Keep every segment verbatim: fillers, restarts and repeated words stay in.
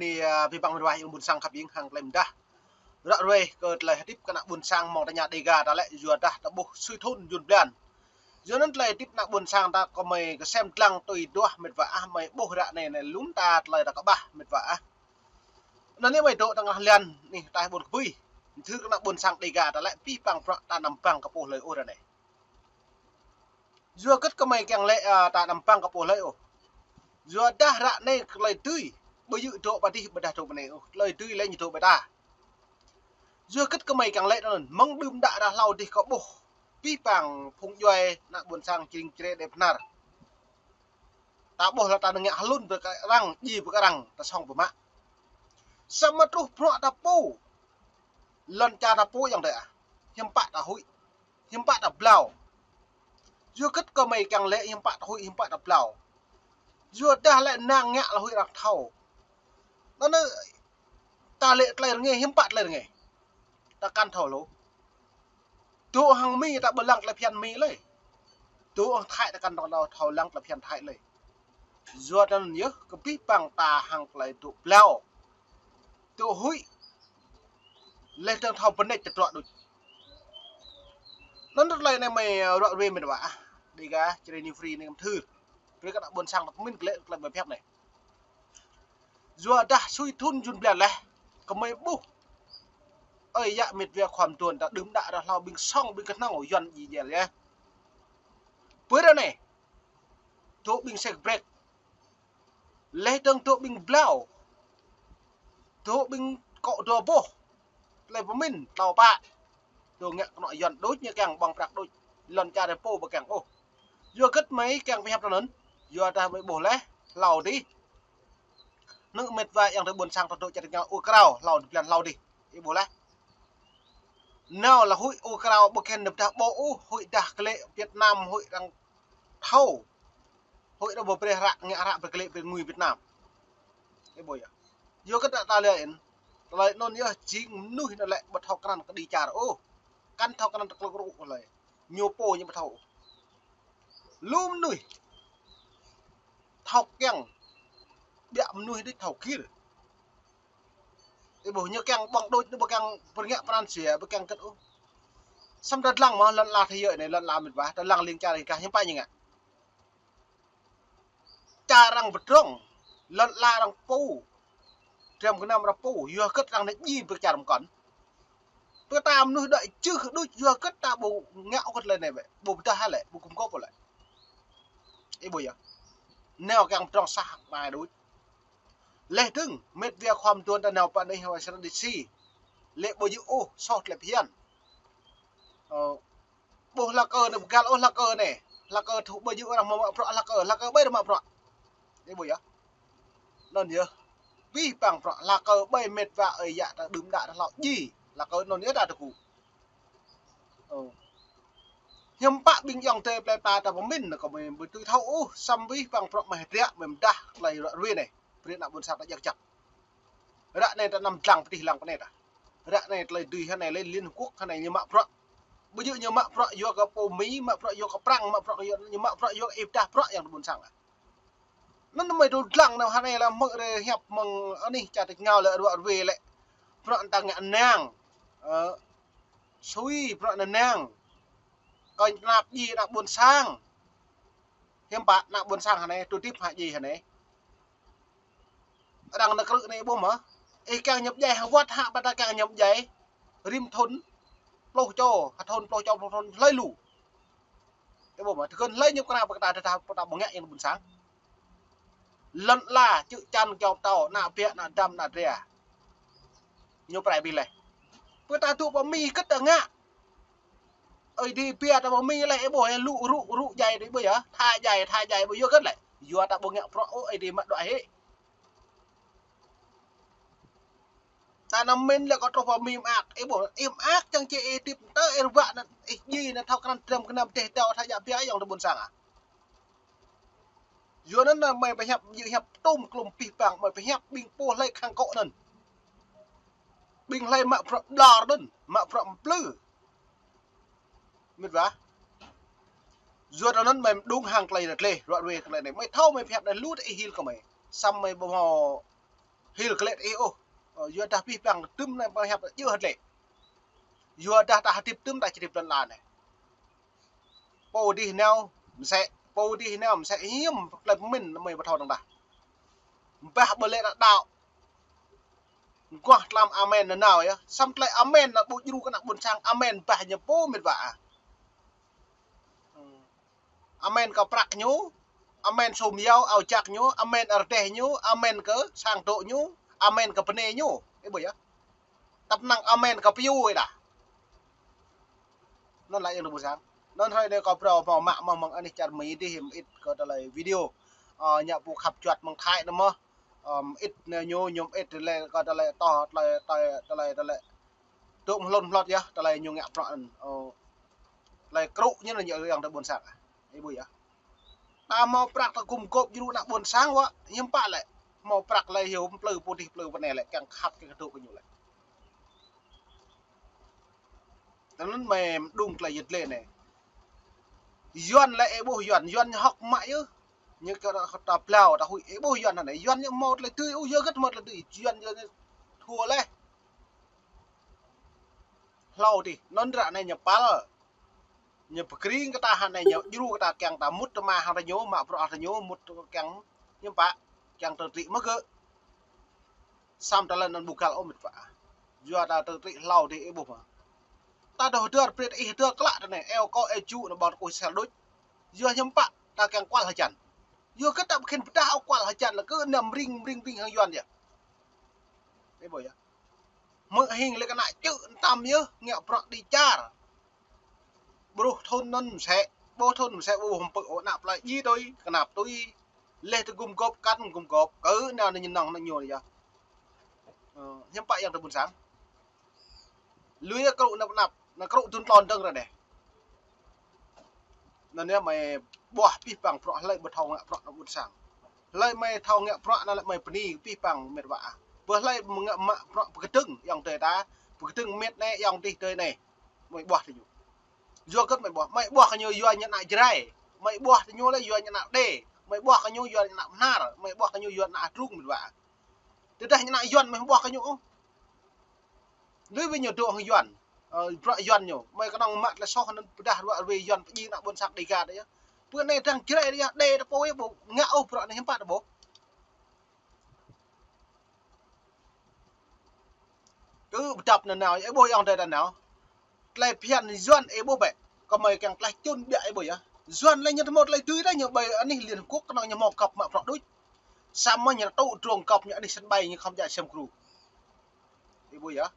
Anai, ơ, abih bang met wa ayŏng ƀuôn sang khăp ing hăng tơlơi mơdah. Ră ruai kơ tơlơi hơdip kơ ană ƀuôn sang mơ̆ng tơña Dega ta lĕ yua dah ta ƀuh sui thun jun blan. Yua anŭn tơlơi hơdip ană ƀuôn sang ta kơmơi kơsem lăng tui duah met wa ah, mơi ƀuh ră anai anai lŏm ta tơlơi ta kơƀah met wa ah. Anŭn anai mơi dŏ tơngah lan anai ataih ƀôn kơbui. Thư kơ ană ƀuôn sang Dega ta lĕ abih bang bruă ta anăm bang kơ pô hlơi ôh ră anai. Yua hơget kơmơi kiăng lĕ, ơ, ta anăm bang kơ pô hlơi ôh. Yua dah ră anai tơlơi dưi, ƀu djơ̆ dŏ pơ adih ƀôdah dŏ pơ anai ôh. Tơlơi dưi lĕ ñu dŏ pơ ta. Yua hơget kơmơi kiăng lĕ anŭn, mơ̆ng đưm đă ră hlâo adih kơ ƀuh abih bang phung djuai ană ƀuôn sang čring čre đe pơnar. Ta ƀuh lĕ ta nao ngă hlŭn pơ kơ arăng, djai pơ kơ arăng, ta song pơmă. Samơ̆ truh bruă ta pô. Lŏn čar ta pô ayŏng adơi ah. Hiư̆m pă ta huĭ. Hiư̆m pă ta blao. Yua hơget kơmơi kiăng lĕ hiư̆m pă ta huĭ, hiư̆m pă ta blao. Yua dah lĕ năng ngă lĕ huĭ arăng thâo. Anŭn anai ta lĕ tơlơi rơngai, hiư̆m pă tơlơi rơngai. Ta kăn thâo lu. Dŏ hăng Mi ta ƀu lăng tơlơi phiăn Mi lơi. Dŏ hăng Thái ta kăn thâo, thâo lăng tơlơi phiăn Thái lơi. Yua anŭn yơh kơ abih bang ta hăng tơlơi dŏ blao. Dŏ huĭ. Lĕ tơng thâo bơneč tơdruă đôč. Anŭn tơlơi anai mơi, ơ, ră ruai met wa ah. Dega, Čre New Free anai kăm thư. Brơi kơ ană ƀuôn sang ta pơmĭn glaĭ tơlơi mơi pơhiăp anai. Yua dah sui thun jun blan laih, kơmơi ƀuh. Ơi yă met wa khua mơduôn ta đưm đă ră hlâo ƀing song ƀing kơhnơ̆ng Yuan djai djel yơh. Pơ ră anai, dŏ ƀing sek brek. Lĕ dơ̆ng dŏ ƀing blao. Dŏ ƀing kŏ dua boh. Tơlơi pơmĭn, tlâo pă. Dŏ ngă kơnŏ Yuan đôč ñu kiăng ƀơ̆ng prăk đôč. Lŏn čar ta pô ƀu kiăng ôh. Yua hơget mơi kiăng pơhiăp tui anŭn. Yua dah mơi ƀuh laih, hlâo adih. Anŭn met wa ayŏng adơi ƀuôn sang ta dŏ čar ta ngă ur krao, hlâo adih blan hlâo adih. Ih ƀuh laih. Nao lĕ huĭ ur krao ƀu kiăng nao pơdah ƀô̆ ôh, huĭ dah glaĭ Việt Nam, huĭ arăng thâo. Huĭ arăng ƀu brơi hră, ngă hră brơi glaĭ brơi ngui Việt Nam. Ih ƀuh yơh. Yua hơget ta lĕ in. Tơlơi anŭn yơh jing mơnuih anŭn lĕ ƀu thâo krăn kơđi čar ôh. Kăn thâo krăn tơklŏk rŭ ôh lơi. Ñu pô ñu ƀu thâo. Lu mơnuih thâo kiăng. Biă mơnuih đôč thâo gir. Ih ƀuh ñu kiăng ƀơ̆ng đôč, ñu ƀu kiăng pơrngă pran jua, ƀu kiăng hơget ôh. Samơ̆ ta lăng mơ̆ lŏn ala thế giới anai, lŏn ala met wa, ta lăng leng čar ih kah hiư̆m pă ñu ngă. Čar arăng pơdrŏng, lŏn ala arăng pô, dram gơnam arăng pô, yua hơget arăng anai djai pơ čar mơkŏn. Pơ ta mơnuih đuaĭ čư̆ đôč, yua hơget ta ƀu ngă ôh kơ tơlơi anai bĕ, ƀu pơdah hă lĕ, ƀu gum gôp ôh lĕ. Ih ƀuh yơh. Nao kiăng pơdrŏng sah mai đôč. Lĕ dơ̆ng, met wa khua mơduôn ta nao pơ anih Washington D C. Lĕ ƀu djơ̆ ôh, soh tơlơi phiăn. Ơ, ƀuh hlak ơ anai, pơgal ôh hlak ơ anai. Hlak ơ thâo ƀu djơ̆ arăng mă bruă hlak ơ, hlak ơ ƀai arăng mă bruă. Ih ƀuh yơh. Anŭn yơh. Abih bang bruă hlak ơ ƀai met wa ơi yă ta đưm đă ta hlâo djai. Hlak ơ anŭn yơh ta tơgŭ. Ơ. Hiư̆m pă ƀing ayŏng adơi plei pla ta pơmĭn kơ mơi ƀu tui thâo ôh, samơ̆ abih bang bruă mơi hơdră mơi mơdah tơlơi ră ruai anai. Brơi ană ƀuôn sang ta djă̱ kơjăp. Ră anai ta anăm lăng pơtih lăng pơ anai ta. Ră anai tơlơi dưi hơnai lĕ Liên Hợp Quốc hơnai ñu mă bruă. Ƀu djơ̆ ñu mă bruă yua kơ pô Mi, mă bruă yua kơ Prăng, mă bruă yua, ñu mă bruă yua kơ ih pơdah bruă ayŏng adơi ƀuôn sang ah. Anŭn mơi dŏ lăng nao hơnai lĕ mơ̆ rơi hiăp mơ̆ng anih čar ta ngă lĕ ră ruai lĕ. Bruă ta ngă năng. Ơ, sui bruă năng. Kơnh tơnap djai ană ƀuôn sang. Hiư̆m pă ană ƀuôn sang hơnai, tui hơdip hă djai hơnai. Arăng nao krư̆ anai ƀuh mơ̆. Ih kiăng ñu pơdjai hơwăt hă ƀôdah kiăng ñu pơdjai. Rĭm thŭn, pluh čô, ha thŭn, pluh čô, pluh thŭn, hlơi lu. Ih ƀuh mơ̆, tơgŭn hlơi ñu kơna pơkă ta, ta, ta, ta ƀu ngă ayŏng adơi ƀuôn sang. Lŏn ala, čư̆ čan, kyâo pơtâo, ană biă, ană dăm, ană dra. Ñu pơrai abih laih. Pơ ta dŏ pơ Mi hơget ta ngă. Ơi Adai pia ta pơ Mi lĕ, ih ƀuh, ih lu rŭ, rŭ djai đôč ƀuh yơh. Tha djai, tha djai ƀuh yơh hơget lĕ. Yua ta ƀu ngă bruă ôh, Ơi Adai mă đuaĭ hĭ. Ta anăm mĭn lĕ kơ truh pơ Mi mơak, ih ƀuh, ih mơak čang či ih hơdip tơ ih ruă anŭn, ih djai anŭn thâo krăn dram gơnam dêh dâo tha djă pia ayŏng adơi ƀuôn sang ah. Yua anŭn mơi pơhiăp, yua hiăp tŭm klum abih bang, mơi pơhiăp ƀing pô hlơi khăng kŏ anŭn. Ƀing hlơi mă bruă ƀlŏr anŭn, mă bruă mplư. Met wa. Yua anŭn mơi mơđung hăng tơlơi ră tơleh, ră ruai tơlơi anai. Mơi thâo mơi pơhiăp anai lu tơ ih hil kơ mơi. Samơ̆ mơi ƀu hmâo hil klĕt ih ôh. Ơ, yua dah pih păng tŭm anai pơhiăp jưh hlĕ. Yua dah ta hơdip tŭm ta či hơdip lŏn ala anai. Pô dih nao mơsĕ, pô dih nao mơsĕ, hiam tơlơi pơmĭn mơi ƀu thâo dơ̆ng tah. Bah ƀơi lĕ ta đaŏ. Guah tlam amen nanao yơh. Samơ̆ tơlơi amen anai ƀu djru kơ ană ƀôn sang, amen bah ñu pô mĕt wa ah. Amen kơ prăk ñu, amen sum yao ao jak ñu, amen rơdêh ñu, amen kơ sang dŏ ñu, amen kơ bơnai ñu. Ih ƀuh yơh. Tăp năng amen kơ piu ih dah. Anŭn laĭ ayŏng adơi ƀôn sang. Anŭn hrơi anai kâo phrâo hmâo mă mơ̆ng anih čar Mi dih mơit kơ tơlơi video. Ơ, ñu pô khăp juăt mơ̆ng Thái anai mơ̆n. Ơ, mơit anai ñu, ñu mơit tơlơi kơ tơlơi tŏ, tơlơi, tơlơi, tơlơi, tơlơi. Tŭ mơhlŭn mơhlŏt yơh, tơlơi ñu ngă prăk anŭn. Ơ, tơlơi krŭ ñu anŭn yơh ayŏng adơi ƀôn sang. Ih ƀuh yơh. Ta hmâo prăk ta gum gôp djru ană ƀôn sang wă, hiư̆m pă lĕ. Hmâo prăk lĕ hiu plư pô dih plư pô anai lĕ, kiăng khăp kiăng kơdŏ kơ ñu lĕ. Tơl anŭn mơi mơđung tơlơi yơh lĕ anai. Yuan lĕ ih ƀuh Yuan, Yuan ñu hŏk mă yơh. Ñu kơ ta blao, ta huĭ, ih ƀuh Yuan anai. Yuan ñu hmâo tơlơi dưi, ơ, yua hơget hmâo tơlơi dưi. Yuan ñu thua leh. Hlâo dih, anŭn ră anai ñu păl. Ñu pơkring kơ ta hăng anai ñu djru kơ ta kiăng ta mŭt tơma hăng ta ñu, mă bruă hăng ta ñu, mŭt kiăng ñu pă, kiăng tơtrĭ mơ̆ gơ̆. Samơ̆ tơlơi anŭn ƀu găl ôh mĕt wa ah. Yua ta tơtrĭ hlâo dih ih ƀuh mơ̆n. Ta dŏ hơdơr brơi ih hơdơr klă tơ anai, eo kơ eo ju anŭn ƀơ̆ng tơkuih sel đôč. Yua hiư̆m pă, ta kiăng kual hơjăn. Yua kơ ta ƀu khĭn pơdah ôh kual hơjăn lĕ kơ anăm ring, ring, ring hăng Yuan yơh. Ih ƀuh yơh. Mơ̆ hing lĕ kơ ană čư̆ tam yơh, ngă prăk đĭ čar. Ƀruh thŭn anŭn mơsĕ, ƀuh thŭn mơsĕ, ƀuh hơmpơ̆ ôh, ană plơi djai tui, kơnăp tui. Leh tơ gum gôp kăn gum gôp, kơ anai anai ñu nŏng anai ñu yơh. Ơ, hiư̆m pă ayŏng adơi ƀôn sang. Lui yơh krŭ anăp anăp, anai krŭ dŭn tlôn dơ̆ng ră anai. Anŭn yơh mơi ƀuh pih păng prăk hlơi ƀu thâo ngă prăk ană ƀôn sang. Hlơi mơi thâo ngă prăk anŭn lĕ mơi bơni pih păng mĕt wa ah. Ƀuh hlơi mă ngă mă prăk pơkơdơ̆ng ayŏng adơi ta, pơkơdơ̆ng mĕt anai ayŏng adih adơi anai. Mơi ƀuh tơ ñu. Yua hơget mơi ƀuh, mơi ƀuh kơ ñu yua ñu ană Jrai. Mơi ƀuh tơ ñu lĕ yua ñu ană Đê. Mơi ƀuh kơ ñu yua ñu ană Bơhnar. Mơi ƀuh kơ ñu yua ană Hơdrung mĕt wa. Tơdah ñu ană Yuan mơi ƀuh kơ ñu ôh. Lui wĭ ñu dŏ hăng Yuan. Ơ, bruă Yuan ñu. Mơi kơnơ̆ng mă tơlơi soh anŭn pơdah ruă ruai Yuan pơdjai ană ƀôn sang Đêga đơi yơh. Pơ anai dăng Jrai đơi yơh, Đê ta pô yơh ƀu ngă ôh bruă anai hiư̆m pă ta ƀuh. Kơ pơdăp nanao, ih ƀuh ayŏng adơi ta nao. Tơlơi phiăn Yuan ih ƀuh bĕ. Kơ mơi kiăng tlaih čun biă ih ƀuh yơh. Yuan lĕ ñu hmâo tơlơi dưi đơi ñu ƀơi anih Liên Hợp Quốc kơnơ̆ng ñu hmâo găp mă prăk đôč. Samơ̆ ñu tŭ drông găp ñu anih sân bay ñu khŏm djă sem gru. Ih ƀuh yơh.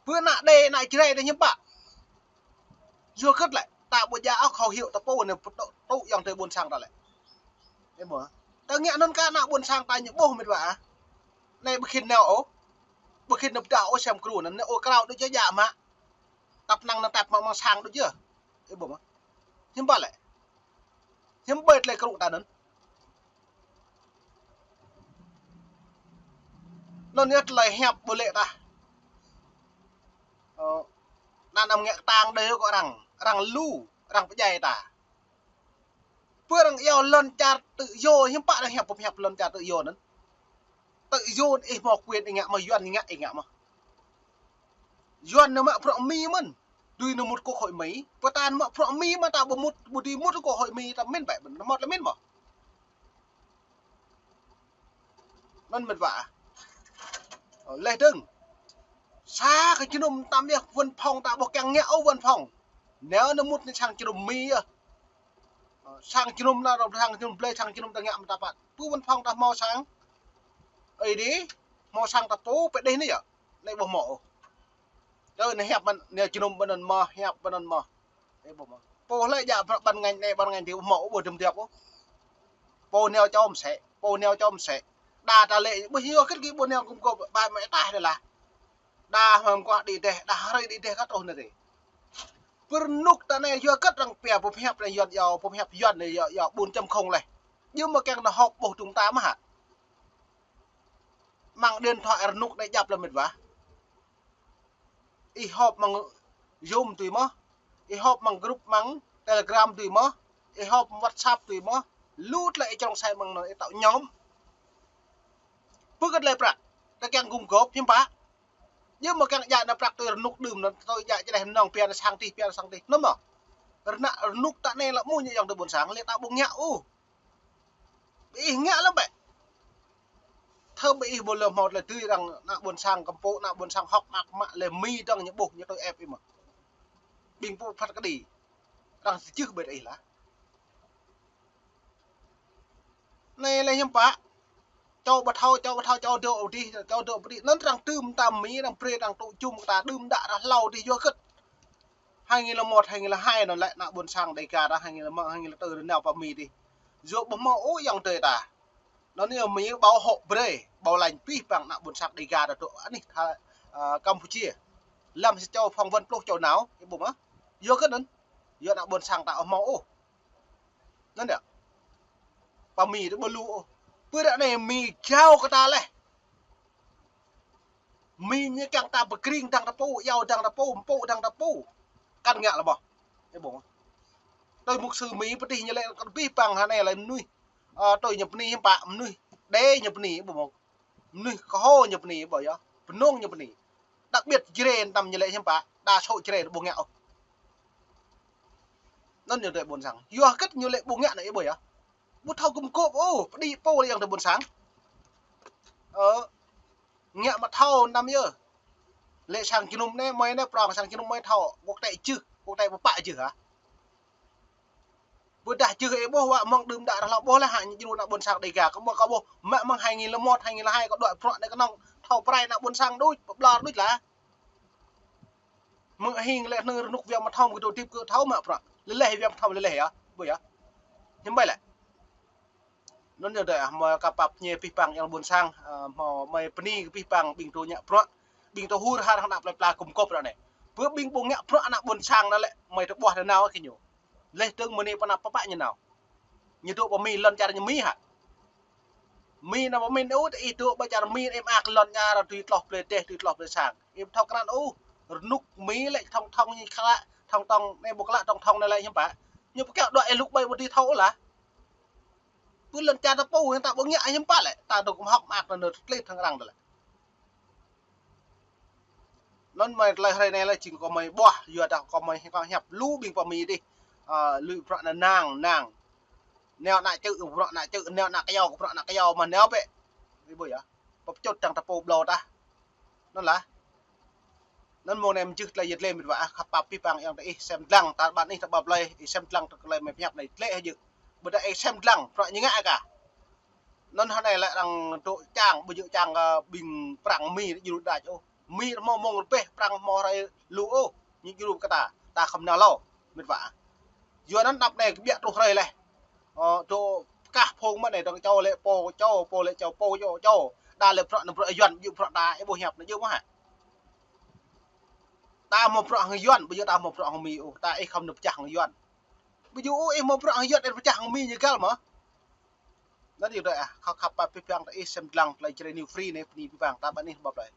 Pơ ană Đê ană Jrai đơi hiư̆m pă. Yua hơget lĕ, ta ƀu djă ôh khẩu hiệu ta pô anai pơtŭ, tŭ ayŏng adơi ƀôn sang ta lĕ. Ih ƀuh. Ta ngă anŭn kơ ană ƀôn sang ta ñu ƀuh mĕt wa ah. Anai ƀu khĭn nao ôh. Ƀu khĭn nao pơdah ôh sem gru anŭn, anai ôh krao đôč djă djă mă. Tăp năng anŭn tăp mă mơ̆ng sang đôč yơh. Ih ƀuh mơ̆n. Hiư̆m pă lĕ. Hiư̆m ƀơi tơlơi krŭ ta anŭn. Anŭn yơh tơlơi hiăp ƀu lĕ tah. Ơ, anăm ngă kơtang đơi kơ arăng, arăng lu, arăng pơdjai ta. Pơ arăng iâu lŏn čar tự do, hiư̆m pă arăng hiăp pơhiăp lŏn čar tự do anŭn. Tự do ih hmâo quyền ih ngă mơ̆n, Yuan ih ngă, ih ngă mơ̆n. Yuan ñu mă bruă Mi mơ̆n. Dưi ñu mŭt quốc hội Mi, pơtă ñu mă bruă Mi mơ̆n ta ƀu mŭt, ƀu dưi mŭt quốc hội Mi ta mĭn bĕ, mơ̆n mơ̆n lĕ mĭn mơ̆n. Anŭn mĕt wa. Ơ, leh dơ̆ng. Sa kơ jơnum tam yơh văn phòng ta ƀu kiăng ngă ôh văn phòng. Nao ñu mŭt anai sang jơnum Mi yơh. Ơ, sang jơnum anai, sang jơnum blơi, sang jơnum ta ngă mơ̆n ta pă. Pơ văn phòng ta hmâo sang. Ơi dih, hmâo sang ta pô, pơ dih anai yơh. Anai ƀu hmâo ôh. Tơ anai hiăp mơ̆n, anai jơnum ƀơi anŭn mơ̆n, hiăp ƀơi anŭn mơ̆n. Ih ƀuh mơ̆n. Pô hlơi djă prăk ban ngành anai, ban ngành dih ƀu hmâo ôh, ƀu dơ̆m tiăp ôh. Pô nao čô mơsĕ, pô nao čô mơsĕ. Đa ta lĕ, ƀu hmâo hơget kơ ƀu nao gum gôp, ba mĕ tah đơi lah. Đa hmâo mơguah đĭ đeh, đa hrơi đĭ đeh kơ truh anai dih. Pơ rơnŭk ta anai yua hơget arăng pia pơhiăp anai Yuan yua, pơhiăp Yuan anai yua, yua bốn chấm không leh. Yua mơ̆ kiăng nao họp ƀuh dŭng ta mơ̆ hă. Mơ̆ng điện thoại rơnŭk anai djăp lăm mĕt wa. Ih họp mơ̆ng Zoom tui mơ̆n. Ih họp mơ̆ng group mơ̆ng Telegram tui mơ̆n. Ih họp mơ̆ng WhatsApp tui mơ̆n. Lu tơlơi ih črông sai mơ̆ng anŭn ih tŏ ñŏm. Pơ kơ tơlơi prăk. Ta kiăng gum gôp hiư̆m pă. Yua mơ̆ kiăng djă nao prăk tui rơnŭk đưm anŭn, tui djă čơđeh mơnong pia nao sang tih, pia nao sang tih. Anŭn mơ̆. Rơnŭk, rơnŭk ta anai lăp mơ̆ ñu ayŏng adơi ƀôn sang, lĕ ta ƀu ngă ôh. Ƀing ih ngă lăm bĕ. Thơm ƀing ih ƀu lơ̆m hmâo tơlơi dưi arăng ană ƀôn sang kơmpôk, ană ƀôn sang hŏk mơak mă lĕ Mi dơ̆ng ñu ƀuh ñu tui ĕp ih mơ̆. Ƀing pô phat kơđi. Arăng tơjưh ƀơi ih lah. Anai lĕ hiư̆m pă. Čô ƀu thâo, čô ƀu thâo, čô dŏ adih, čô dŏ pơđĭ. Anŭn arăng tơm ta Mi, arăng brơi, arăng tŭ jum ta đưm đă arăng hlâo adih yua hơget. Hai nghìn lẻ một, hai nghìn lẻ hai anŭn lĕ ană ƀôn sang Đêga ta, hai nghìn lẻ một, hai nghìn lẻ tư rơnao pơ Mi adih. Yua ƀu hmâo ôh ayŏng adơi ta. Anŭn yơh Mi ƀâo hŏk brơi, ƀâo lañ abih bang ană ƀôn sang Đêga ta dŏ anih tha, ơ, Campuchia. Lăm sa čô phỏng vấn pluh čô nao, ih ƀuh mơ̆. Yua hơget anŭn. Yua ană ƀôn sang ta ƀu hmâo ôh. Anŭn yơh. Pơ Mi ta ƀu lu ôh. Pơ ră anai Mi jao kơ ta laih. Mi ñu kiăng ta pơkring dăng ta pô, iâu dăng ta pô, mpŭ dăng ta pô. Kăn ngă lĕ ƀuh. Ih ƀuh. Tui mục sư Mi pơtih ñu lĕ kơ abih bang hơnai lĕ mơnuih. Ơ, tui ñu bơni hiư̆m pă, mơnuih Đê ñu bơni, ƀuh mơ̆. Mơnuih Kơho ñu bơni, ƀuh yơh. Pơnông ñu bơni. Đặc biệt Jrai anăm ñu lĕ hiư̆m pă, đa số Jrai ƀu ngă ôh. Anŭn ayŏng adơi ƀôn sang. Yua hơget ñu lĕ ƀu ngă anai ih ƀuh yơh. Ƀu thâo gum gôp ôh, pơđĭ pô lĕ ayŏng adơi ƀôn sang. Ơ, ngă mă thâo anăm yơh. Lĕ sang jơnum anai, mơi anai prong sang jơnum mơi thâo, quốc tế jưh, quốc tế pơpă jưh hă. Ƀôdah jưh ih ƀuh wă mơ̆ng đưm đă arăng hlâo ƀuh lah hă ñu djru ană ƀôn sang Đêga, kơ mơ̆ kơ ƀuh mă mơ̆ng hai nghìn lẻ một, hai nghìn lẻ hai kơ đuaĭ bruă anai kơnơ̆ng thâo pơrai ană ƀôn sang đôč, pơƀlŏr đôč lah. Mơ̆ng hing lĕ hnơ̆ng rơnŭk Việt Nam thâo mơ̆ kơ dŏ hơdip kơ thâo mă prăk. Lĕ lĕ Việt Nam thâo lĕ lĕ yơh. Ƀuh yơh. Hiư̆m ƀai lĕ. Anŭn yơh dơi ah, mơi kơpap ñu abih bang ayŏng ƀôn sang, ơ, mơi, mơi bơni kơ abih bang ƀing dŏ ngă prăk. Ƀing dŏ hur har hăng ană plơi pla gum gôp ră anai. Pơ ƀing ƀu ngă prăk ană ƀôn sang anŭn lĕ, mơi tơƀuh tơ nao kơ ñu. Leh tơ̆ng mơ̆ng anai pơ anăp pơpă ñu nao. Ñu dŏ pơ Mi lŏn čar ñu Mi hă. Mi nao pơ Mi ôh, ih dŏ pơ čar Mi ih mơak lŏn čar tui tloh plơi dêh, tui tloh plơi sang. Ih ƀu thâo krăn ôh. Rơnŭk Mi lĕ thŏng thŏng ñu klă, thŏng thŏng anai ƀu klă, thŏng thŏng anai lĕ hiư̆m pă. Ñu pơkiaŏ dŏ ih lŭk ƀai ƀu dưi thâo ôh lah. Pơ lŏn čar ta pô, ta ƀu ngă hiư̆m pă lĕ. Ta dŏ kơ mă hŏk mơak anŭn tơtlĕt hăng arăng tơlĕ. Anŭn mơi tơlơi hrơi anai lĕ jing kơ mơi ƀuh, yua dah kơ mơi hơ̆k hiăp lu ƀing pơ Mi adih. Ơ, lui prăk anŭn nang, nang. Nao ană čư̆ kơ prăk ană čư̆, nao ană kơyâo kơ prăk ană kơyâo mă nao bĕ. Ih ƀuh yơh. Pơčut dăng ta pô ƀlŏr tah. Anŭn lah. Anŭn mơ̆ng anai mơjưh tơlơi yơh tơlơi mĕt wa ah, kơpap abih bang ayŏng adơi ih sem dlăng, ta ƀăn ih ta ƀăp lơi, ih sem dlăng tơ tơlơi mơi pơhiăp anai tơtlĕt hơjư̆. Ƀôdah ih sem dlăng, prăk ñu ngă kah. Anŭn hơnai lĕ arăng dŏ čang, ƀu djơ̆ čang kơ ƀing prăng Mi djru đač ôh. Mi hmâo mông rơbeh, prăng hmâo hrơi lu ôh, ñu djru kơ ta, ta khŏm nao hlâo, mĕt wa ah. Yua anŭn anăp anai kơbiă truh hrơi laih. Ơ, dŏ kah phung mơ̆n anai dơ̆ng čô lĕ pô čô, pô lĕ čô, pô čô čô. Đa lĕ prăk anŭn prăk Yuan, ƀu djơ̆ prăk ta, ih ƀuh hiăp anŭn djơ̆ mơ̆ hă. Ta hmâo prăk hăng Yuan, ƀu djơ̆ ta hmâo prăk hăng Mi ôh, ta ih khŏm nao pơčah hăng Yuan. Ƀu djơ̆ ôh ih hmâo prăk hăng Yuan, ih pơčah hăng Mi ñu găl mơ̆. Anŭn yơh dơi ah, kơ kơpap abih bang ta ih sem dlăng tơlơi Jrai New Free anai, bơni abih bang, ta ƀăn ih ƀăp lơi.